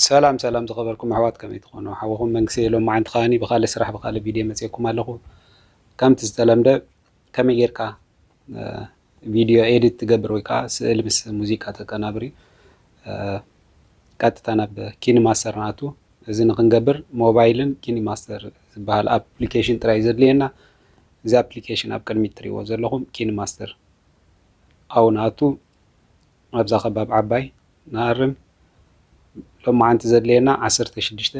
ሰላም ሰላም ዝኸበርኩም ኣሕዋት፣ ከመይ ትኾኑ? ሓወኹም መንግስቲ ሎማዓንቲ ከኣኒ ብኻልእ ስራሕ ብኻልእ ቪድዮ መፅየኩም ኣለኹ። ከምቲ ዝተለምደ ከመይ ጌርካ ቪድዮ ኤዲት ትገብር ወይ ከዓ ስእሊ ምስ ሙዚቃ ተቀናብር እዩ። ቀጥታ ናብ ኪኒ ማስተር ንኣቱ። እዚ ንክንገብር ሞባይልን ኪኒ ማስተር ዝበሃል ኣፕሊኬሽን ጥራይ ዘድልየና። እዚ ኣፕሊኬሽን ኣብ ቅድሚት ትሪእዎ ዘለኹም ኪኒ ማስተር ኣው ንኣቱ። ኣብዛ ከባብ ዓባይ ንኣርም። ሎማዓንቲ ዘድልየና ዓሰርተ ሽዱሽተ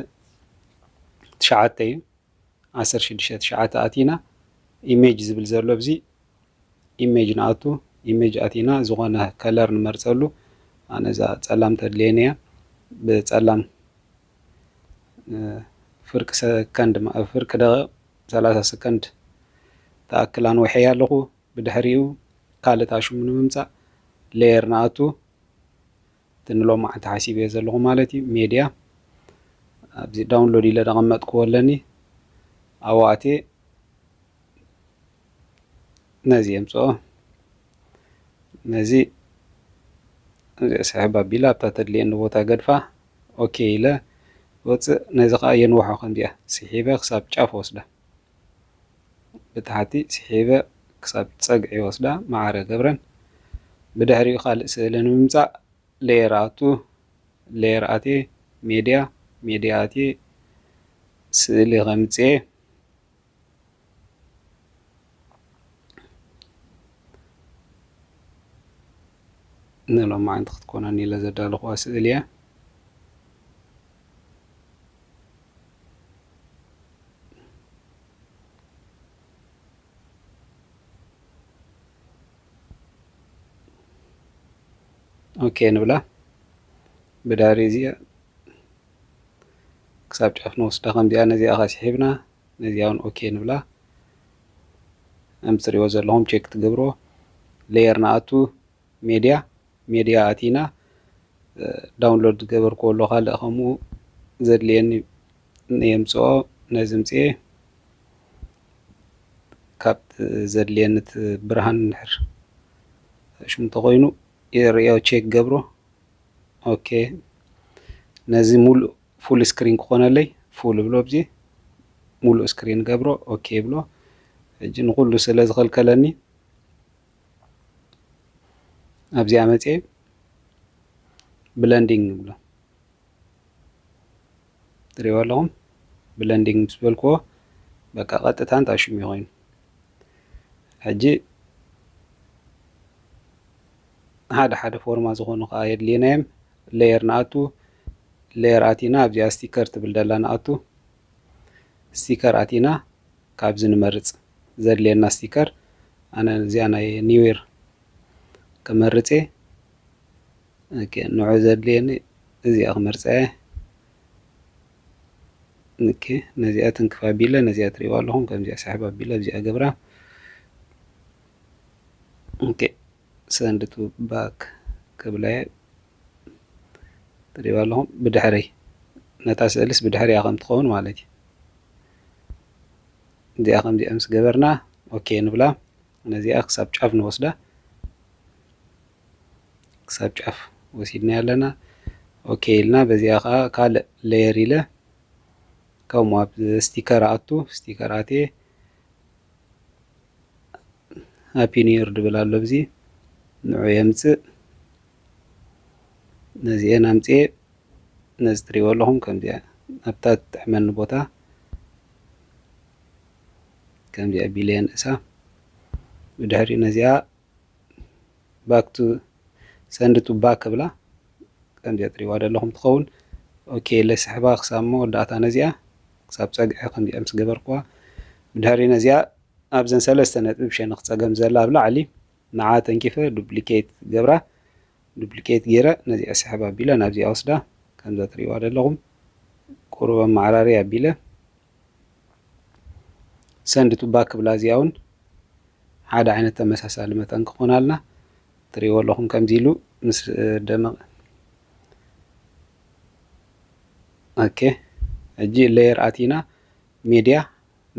ትሽዓተ እዩ። ዓሰርተ ሽዱሽተ ትሽዓተ ኣቲና ኢሜጅ ዝብል ዘሎ ኣብዚ ኢሜጅ ንኣቱ። ኢሜጅ ኣቲና ዝኾነ ከለር ንመርፀሉ። ኣነ እዛ ፀላም ተድልየኒ እያ። ብፀላም ፍርቂ ሰከንድ ፍርቂ ደቂቕ ሰላሳ ሰከንድ ተኣክል ኣንውሐያ ኣለኹ። ብድሕሪኡ ካልእ ታሽሙ ንምምፃእ ሌየር ንኣቱ። እቲ ንሎማዓንቲ ሓሲበዮ ዘለኹ ማለት እዩ። ሜድያ ኣብዚ ዳውንሎድ ኢለ ዘቐመጥክዎ ኣለኒ። ኣብኡ ኣትየ ነዚ የምፅኦ። ነዚ እዚኣ ስሕብ ኣቢለ ኣብታ ተድልየኒ ቦታ ገድፋ። ኦኬ ኢለ ወፅእ። ነዚ ከዓ የንውሖ። ከምዚኣ ስሒበ ክሳብ ጫፍ ወስዳ። ብታሕቲ ስሒበ ክሳብ ፀግዒ ወስዳ ማዕረ ገብረን። ብድሕሪኡ ካልእ ስእሊ ንምምፃእ ሌየር ኣቱ። ሌየር ኣትየ ሜድያ። ሜድያ ኣትየ ስእሊ ከምፅኤ። ንሎማዓንቲ ክትኮነኒ ኢለ ዘዳለኹዋ ስእሊ እያ። ኦኬ ንብላ። ብድሕሪ እዚኣ ክሳብ ጫፍ ንወስዳ። ከምዚኣ ነዚኣ ኸ ስሒብና ነዚኣ እውን ኦኬ ንብላ። ከም ትሪእዎ ዘለኹም ቼክ ትገብርዎ። ሌየር ንኣቱ። ሜድያ። ሜድያ ኣቲና ዳውንሎድ ዝገበርክዎ ኣሎ። ካልእ ከምኡ ዘድልየኒ የምፅኦ። ነዚ ምፅኤ ካብ ዘድልየኒ እቲ ብርሃን እንድሕር ሽሙ ተኮይኑ የርእዮ፣ ቼክ ገብሮ። ኦኬ ነዚ ሙሉእ ፉል ስክሪን ክኾነለይ ፉል ብሎ፣ ኣብዚ ሙሉእ ስክሪን ገብሮ። ኦኬ ብሎ። ሕጂ ንኩሉ ስለ ዝኸልከለኒ ኣብዚኣ መፅኤ ብለንዲንግ ንብሎ። ትሪእዎ ኣለኹም። ብለንዲንግ ምስ በልክዎ በቃ ቀጥታ እንታይ ሽሙ ይኾይኑ። ሕጂ ሓደ ሓደ ፎርማ ዝኾኑ ከዓ የድልየና እዮም። ሌየር ንኣቱ። ሌየር ኣቲና ኣብዚኣ ስቲከር ትብል ደላ ንኣቱ። ስቲከር ኣቲና ካብዚ ንመርፅ ዘድልየና ስቲከር። ኣነ እዚኣ ናይ ኒው ይር ክመርፅ እየ። ኦኬ ንዑ ዘድልየኒ እዚኣ ክመርፃ እየ። ኦኬ ነዚኣ ትንክፍ ኣቢለ ነዚኣ ትሪእዋ ኣለኹም። ከምዚኣ ስሕብ ኣቢለ ኣብዚኣ ገብራ። ኦኬ ሰንድ ቱ ባክ ክብላ እየ። ትሪእዋ ኣለኹም። ብድሕረይ ነታ ስእልስ ብድሕሪያ ከም ትኸውን ማለት እዩ። እዚኣ ከምዚኣ ምስ ገበርና ኦኬ ንብላ። ነዚኣ ክሳብ ጫፍ ንወስዳ። ክሳብ ጫፍ ወሲድና ኣለና። ኦኬ ኢልና በዚኣ ከዓ ካልእ ሌየር ኢለ ከምኡ ኣብ ስቲከር ኣቱ። ስቲከር ኣትየ ሃፒ ኒው ይር ድብል ኣሎ። ኣብዚ ንዑ የምፅእ። ነዚኤን ኣምፅኤ ነዚ ትሪእዎ ኣለኹም። ከምዚኣ ኣብታ ትጥዕመኒ ቦታ ከምዚኣ ቢለየን እሳ። ብድሕሪ ነዚኣ ባክ ቱ ሰንድ ቱ ባክ ብላ ከምዚኣ ትሪእዋ ዘለኹም ትኸውን። ኦኬ ለስሕባ ክሳብ መወዳእታ ነዚኣ ክሳብ ፀግዒ ከምዚኣ ምስ ገበርክዋ ብድሕሪ ነዚኣ ኣብዘን ሰለስተ ነጥቢ ሸነኽ ፀገም ዘላ ኣብ ላዕሊ ንዓ ተንኪፈ ዱፕሊኬት ገብራ። ዱፕሊኬት ገይረ ነዚኣ ስሕብ ኣቢለ ናብዚኣ ወስዳ። ከምዛ ትሪእዋ ዘለኹም ቁሩብ ኣመዓራሪ ኣቢለ ሰንድ ቱ ባክ ብላ። እዚኣ እውን ሓደ ዓይነት ተመሳሳሊ መጠን ክኾናልና ትሪእዎ ኣለኹም። ከምዚ ኢሉ ምስ ደመቕ ኦኬ። ሕጂ ሌየር ኣቲና ሜድያ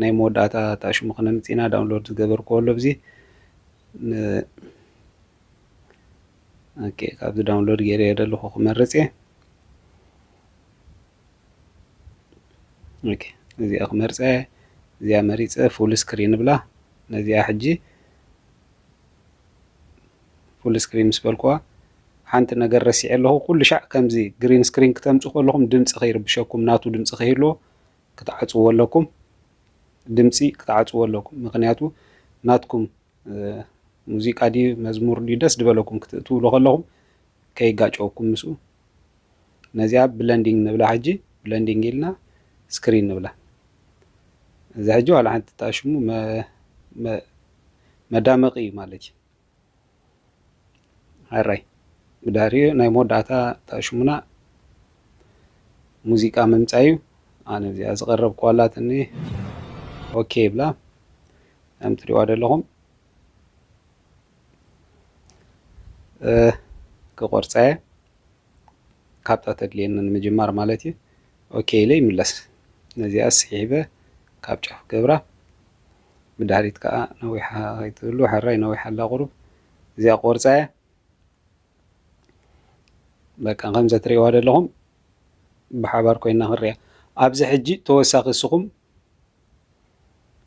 ናይ መወዳእታ እታ ሽሙ ክነምፅና ዳውንሎድ ዝገበርክዎ ኣሎ። ብዚ ን- ኦኬ ካብዚ ዳውንሎድ ገይረ ዘለኹ ክመርፅ እየ። ኦኬ፣ እዚኣ ክመርጸ፣ እዚኣ መሪጸ፣ ፉል ስክሪን ብላ። ነዚኣ ሕጂ ፉል ስክሪን ምስ በልኩዋ፣ ሓንቲ ነገር ረሲዐ ኣለኹ። ኩሉ ሻዕ ከምዚ ግሪን ስክሪን ክተምጹ ከለኹም ድምጺ ከይርብሸኩም፣ ናቱ ድምጺ ከይህልዎ ክትዓጽዎ ኣለኩም። ድምጺ ክትዓጽዎ ኣለኩም። ምኽንያቱ ናትኩም፣ እ፣ ሙዚቃ ድዩ መዝሙር ድዩ ደስ ዝበለኩም ክትእትውሉ ከለኹም ከይጋጨወኩም ምስኡ። ነዚኣ ብለንዲንግ ንብላ ሕጂ፣ ብለንዲንግ ኢልና ስክሪን ንብላ። እዚ ሕጂ ዋላ ሓንቲ እታ ሽሙ መ-፣ መ-፣ መዳመቒ እዩ ማለት እዩ። ሕራይ ብድሕሪኡ ናይ መወዳእታ እታ ሽሙና ሙዚቃ ምምጻእ እዩ። ኣነ እዚኣ ዝቐረብኩዋ ኣላትኒ። ኦኬ ይብላ። ከም ትሪእዋ ዘለኹም፣ እ፣ ክቆርጻ እየ። ካብታ ተድልየኒ ንምጅማር ማለት እዩ። ኦኬ ኢለ ይምለስ። ነዚኣ ስሒበ ካብ ጫፍ ገብራ። ብድሕሪት ከኣ ነዊሓ ከይትህሉ፣ ሕራይ ነዊሓ ኣላ ቁሩብ። እዚኣ ቆርጻ እየ። በቃ ከምዚ ትሪእዋ ዘለኹም ብሓባር ኮይና ክንሪኣ። ኣብዚ ሕጂ ተወሳኺ እስኹም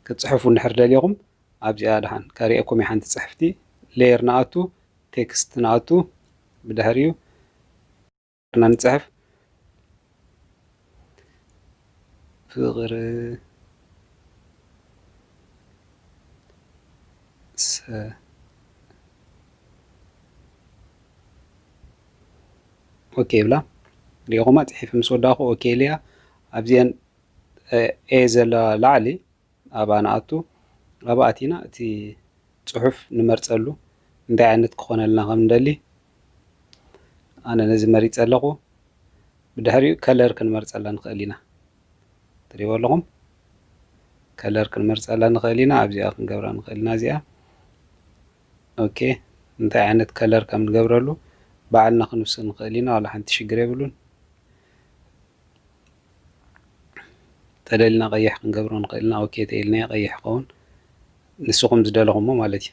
ክትጽሕፉ እንድሕር ደሊኹም ኣብዚኣ ደሓን ከርእየኩም እየ። ሓንቲ ጽሕፍቲ ሌየር ንኣቱ፣ ቴክስት ንኣቱ፣ ብድሕሪኡ ንጽሕፍ። ፍቕሪ ሰ-፣ ኦኬ ይብላ። ሪኢኹማ ጽሒፈ ምስ ወዳእኹ ኦኬ ኢለያ። ኣብዚአን፣ እ፣ ኤ ዘለዋ ላዕሊ ኣብኣ ንኣቱ። ኣብኣ ኣቲና እቲ ጽሑፍ ንመርጸሉ፣ እንታይ ዓይነት ክኾነልና ከም ንደሊ። ኣነ ነዚ መሪጸ ኣለኹ። ብድሕሪኡ ከለር ክንመርጸላ ንኽእል ኢና። ትሪእዎ ኣለኹም? ከለር ክንመርጸላ ንኽእል ኢና። ኣብዚኣ ክንገብራ ንኽእል ኢና። እዚኣ ኦኬ። እንታይ ዓይነት ከለር ከም ንገብረሉ ባዕልና ክንውስን ንኽእል ኢና። ዋላ ሓንቲ ሽግር የብሉን። ተደሊና ቀይሕ ክንገብሮ ንኽእል ኢና። ኦኬ ተኢልናዮ ቀይሕ ክኸውን፣ ንስኹም ዝደለኹሞ ማለት እዩ።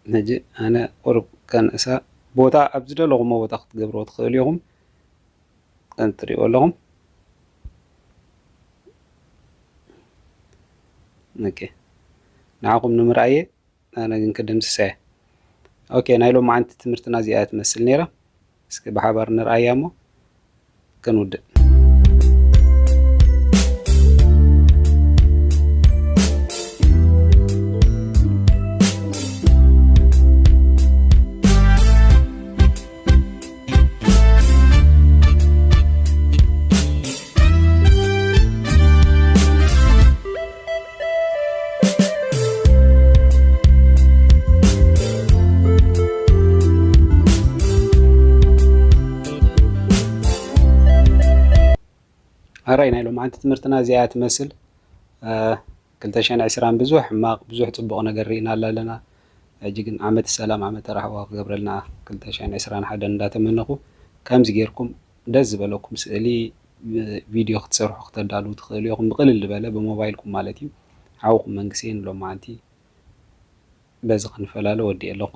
ሕጂ ኣነ ቁሩብ ከንእሳ፣ ቦታ ኣብ ዝደለኹሞ ቦታ ክትገብርዎ ትኽእሉ ኢኹም። ከም ትሪእዎ ኣለኹም። ኦኬ፣ ንዓኹም ንምርኣየ ኣነ ግን ክድምስሳ እየ። ኦኬ፣ ናይ ሎማዓንቲ ትምህርትና እዚኣ ትመስል ነይራ። እስኪ ብሓባር ንርኣያ እሞ ክንውድእ። ኣራይ ናይ ሎማዓንቲ ትምህርትና እዚኣ እያ ትመስል። እ፣ ክልተ ሽሕን ዕስራን ብዙሕ ሕማቕ፣ ብዙሕ ጽቡቕ ነገር ርኢናላ ኣለና። ሕጂ ግን ዓመት ሰላም፣ ዓመተ ራህዋ ክገብረልና ክልተ ሽሕን ዕስራን ሓደን እንዳተመነኹ፣ ከምዚ ጌርኩም ደስ ዝበለኩም ስእሊ፣ ቪድዮ ክትሰርሑ ክተዳልዉ ትኽእሉ ኢኹም። ብቕልል ዝበለ ብሞባይልኩም ማለት እዩ። ሓውኩም መንግስየን ሎማዓንቲ በዚ ክንፈላለ ወዲኤ ኣለኹ።